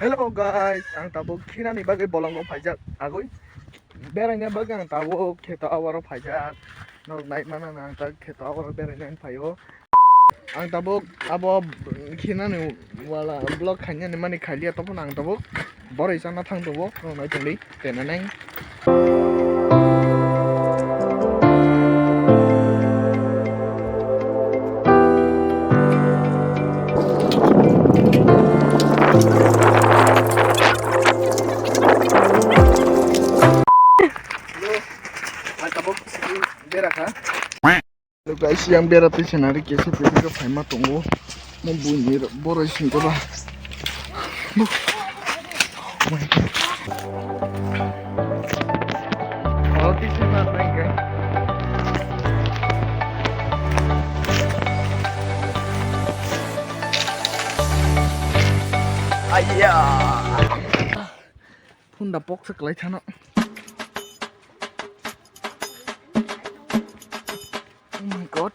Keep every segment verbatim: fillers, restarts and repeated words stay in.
Hello guys, ang tabuk khinani bagwi bolongo phaijak agwi. Beraina bagwi ang tabuk kheto awaro phaijak. Norok nai mano ang tabuk kheto awaro beraina phaio. Ang tabuk abo khinani wala vlog khainani mani khailia, tophano ang tabuk boroi chana thang tongo, norok nai tongdi. Tenaneng. Hello, ang tabuk bera kha. Hello guys, yang bera twi senari kesa kesa khe phaima tongo. Mo buini boroi singkhe ba. Oh my God. Oh, twi senari nai khe. Aiya. Phunda poksa kwlai thano. Oh my God.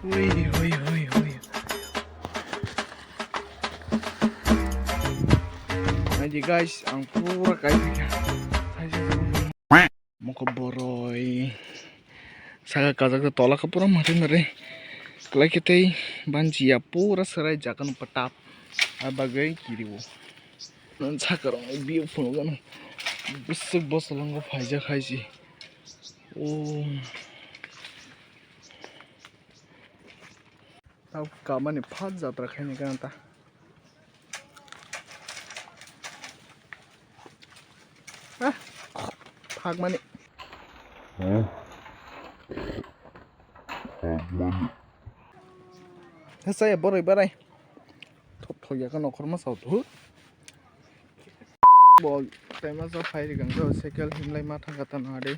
Hui, hui, hui, hui. Naidi guys, ang pura kai phaikha. Mokol boroi. Saka kajak tola khe pura mari mari. Kwlai khe tei banchi ya pura serai jak ano patap. Abagwi kiriwo. Nang saka rok view phunukgano. Bwswk bwswk lango phaijak hai se. Oh. Tabuk kamani phat jatra khaini gana ta. Ah, phakmani. Hesaya boroi barai. Thop thok ya khe nokhorma sao thu. Bo taima sa phai ri gang cycle himlai ma thang kata na de.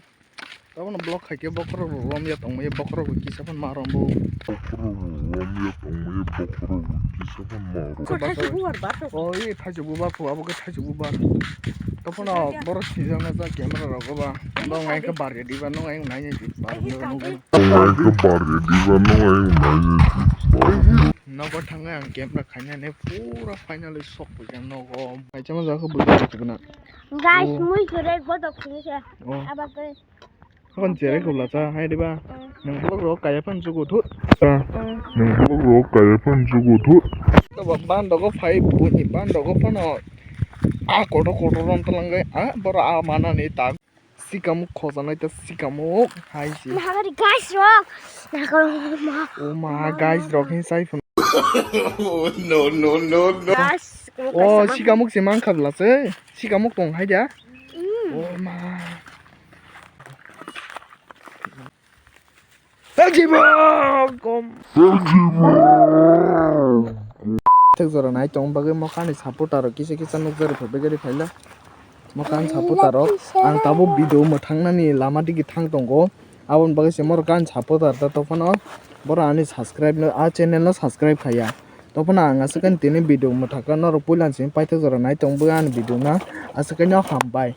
Tabuk no block khai khe bokhorok rok rom ya tong maya, bokhorok rok kisa phano ma rom bo. Bokhorok rok rom ya tong maya, bokhorok rok kisa phano ma rom. Ko thaichuk bubar ba to. Oh, ye thaichuk bubar phu, abo khe thaichuk bubar. Tophano borok sijak na ja camera rok ba. Nong ai khe bar ya di ba, nong ai nai ya di ba. Nong ai khe bar ya di ba, nong ai nai ya di ba. Nogo thangwi ang camera khainani pura finally sok phaikha nogo. Kaisa ma jaga bwlwi rok kwbwna. Guys, oh. Mui sore botok sini se. Oh. Aba ke. Kon jere khobla cha hai diba. Mm. Nang vlog rok kaya phan jugo thu. Cha. Mm. Nang vlog rok kaya phan jugo thu. To ba ban dogo phai buni ban dogo phano. A kotor kotor rom talangai a boro a manani ta. Sikamuk khojanai ta sikamuk hai se. Nahagari guys rok. Nahagari ma. O ma guys rok hin sai phun. Oh, no, no, no, no. Guys, oh, sikamuk se mang khabla se. Sikamuk tong hai da. Mm. O ma. Thek jora nai tong bagwi mokani supporter rok kisa kisa nukjagwi phai bagwi phaila. Mokani supporter rok ang tabuk video mwthangnani lama digi thang tongo. Aboni bagwi se morok ani supporter ta tophano borok ani subscribe no, a channel no subscribe khaiya. Tophano ang aswk ani tini video mwthakha norok puila simi paithak jora nai tong bagwi ani video no aswk ani hambai.